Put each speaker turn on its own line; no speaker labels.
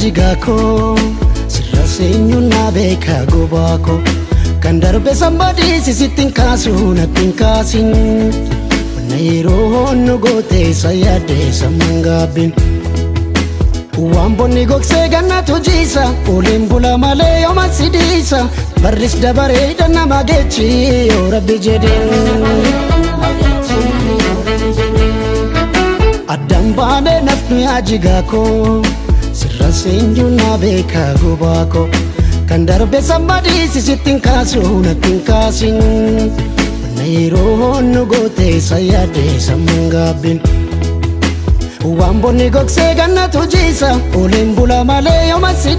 jigaa koo, sirra seenyuun naa beekaa gobaa koo. Kan darbe sanbadii sitti hin kaasu, natti hin kaasin. Wanna yeroo honnu goote isa yaadde sammuun gaabbin. Waan bonni gogsee gannatu jiisa, ooleen bula malee yooma si dhiisa. Barris dabaree nama geechi yoo Rabbi jedheen. Addaan baanee nafnu yaa jigaa koo, sirra seenyuun naa beekaa gobaa koo. Kan darbe sanbadii sitti hin kaasu, natti hin kaasin. Wanna yeroo honnu goote isa yaadde sammuun gaabbin. Waan bonni gogsee gannatu jiisa, ooleen bula malee yooma si